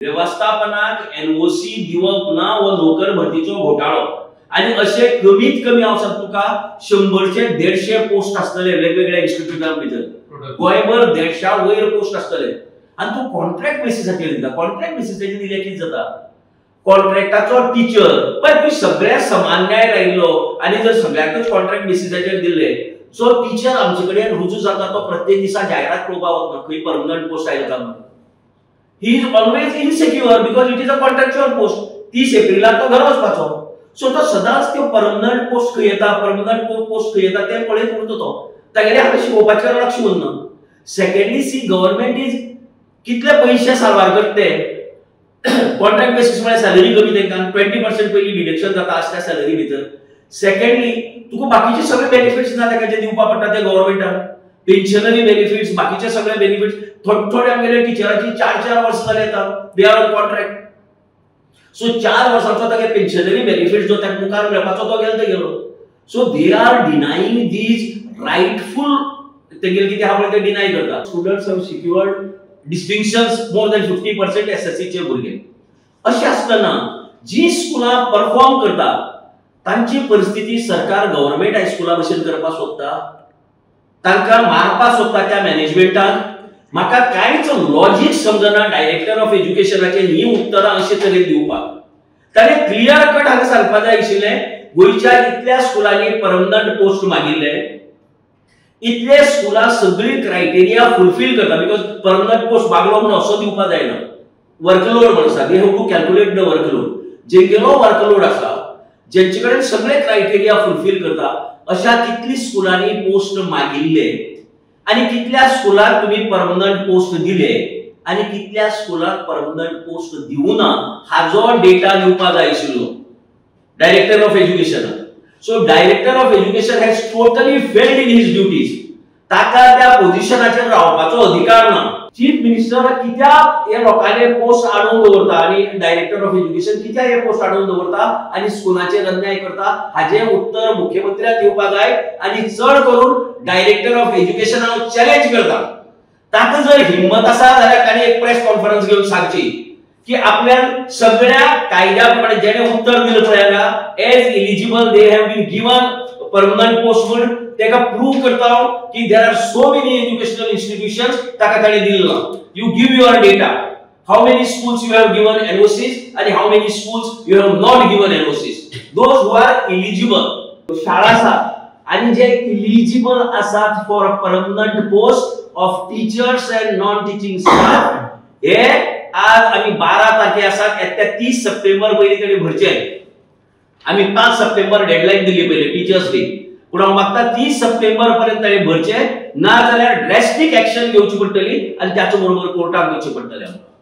व्यवस्थापनाक NOC दिवप ना हो नोकर भरतीचो घोटाळो आनी अशे कमीत कमी हांव सांगता तुका 100 150 पोस्ट आसतले वेगवेगळ्या इन्स्टिट्यूटां भितर, गोंयभर 150 वयर पोस्ट आसतले आनी तूं कॉन्ट्रॅक्ट बेसिसाचेर दिता. कॉन्ट्रॅक्ट बेसिसाचेर दिल्यार कितें जाता, कॉन्ट्रॅक्टाचो टिचर पण तुवें सगळ्या समान न्याय लायिल्लो आनी जर सगळ्यांकूच कॉन्ट्रॅक्ट बेसिसाचेर दिल्ले, सो टिचर आमचे कडेन रुजू जाता तो प्रत्येक दिसा जायरात पळोवपाक वतना खंय परमनंट पोस्ट आयला काय म्हणून. He is always insecure because it is a contractual post. 30 एप्रिलाक तो घरा वचपाचो, सो तो सदांच त्यो परमनंट पोस्ट खंय येता, परमनंट पोस्ट खंय येता तें पळयत उरता तो, तागेले हांगा शिकोवपाचेर लक्ष उरना. सेकंडली सी गव्हर्मेंट is कितले पयशे साल्वार करता ते कॉन्ट्रॅक्ट बेसीस म्हळ्यार सॅलरी कमी तांकां 20% पयलीं डिडक्शन जाता आसता सॅलरी भितर. सेकंडली तुका बाकीचे सगळे बेनिफिट्स ना ताका जे दिवपा पडटा ते गव्हर्मेंटान, पेन्शनरी बेनिफिट्स, बाकीचे सगळे बेनिफिट्स. थोडे थोडे आमगेले टिचरांची 4-4 वर्सां जाली येता, they are on contract. So 4 वर्सांचो तागे पेन्शनरी बेनिफिट्स जो ताका मुखार मेळपाचो तो गेलो ते गेलो. So they are denying these rightful तेगेले कितें आहा पळय ते डिनाय करता. Students have secured distinctions more than 50% एसएससीचे भुरगे. अशें आसतना जी स्कुलां परफॉर्म करता तांची परिस्थिती सरकार गव्हर्मेंट हायस्कुला भशेन करपाक सोदता, तांकां मारपाक सोदता त्या मॅनेजमेंटाक. म्हाका कांयच लॉजीक समजना डायरेक्टर ऑफ एज्युकेशनाचे ही उत्तरां अशे तरेन दिवपाक. ताणें क्लियर कट हांगा सांगपाक जाय आशिल्लें, गोंयच्या इतल्या स्कुलांनी परमनंट पोस्ट मागिल्ले, इतले स्कुलां सगळी क्रायटेरिया फुलफील करता, because permanent post मागलो म्हणून असो दिवपाक जायना. वर्कलोड म्हणून आसा, they have to calculate the workload. जेंगेलो workload आसा, जेंचे कडेन सगळे क्रायटेरिया फुलफील करता, अशा कितली स्कुलांनी पोस्ट मागिल्ले आनी कितल्या स्कुलाक तुमी परमनंट पोस्ट दिले आनी कितल्या स्कुलाक परमनंट पोस्ट दिवना हाजो डेटा दिवपाक जाय आशिल्लो director of education. So director of education has totally failed in his duties. ताका त्या पोझिशनाचेर रावपाचो अधिकार ना. चीफ मिनिस्टर कित्याक हे लोकांले पोस्ट हाडून दवरता आनी डायरेक्टर ऑफ एज्युकेशन कित्याक हे पोस्ट हाडून दवरता आनी स्कुलाचेर अन्याय करता हाजें उत्तर मुख्यमंत्र्याक दिवपाक जाय. आनी चड करून डायरेक्टर ऑफ एज्युकेशन हांव चॅलेंज करता, ताका जर हिम्मत आसा जाल्यार ताणें एक प्रेस कॉन्फरन्स घेवन सांगची की आपल्यान सगळ्या कायद्या प्रमाणे जेणे उत्तर दिलें पळय हांगा as eligible they have been given permanent post म्हूण ताका प्रूव करता हांव की there are so many educational institutions ताका ताणें दिल्लो ना. You give your data, how many schools you have given NOCs आनी how many schools you have not given NOCs, those who are eligible. शाळा आसा आनी जे इलिजिबल आसात for permanent post of teachers and non teaching staff, हे आज आमी 12 तारखे आसात, येत्या 30 सप्टेंबर पयलीं ताणें भरचे. आमी 5 सप्टेंबर डेडलायन दिली पयली टिचर्स डे, पूण हांव मागता 30 सप्टेंबर पर्यंत ताणें भरचे, ना जाल्यार ड्रेस्टीक एक्शन घेवची पडटली आनी त्याच बरोबर कोर्टाक वचचें पडटलें.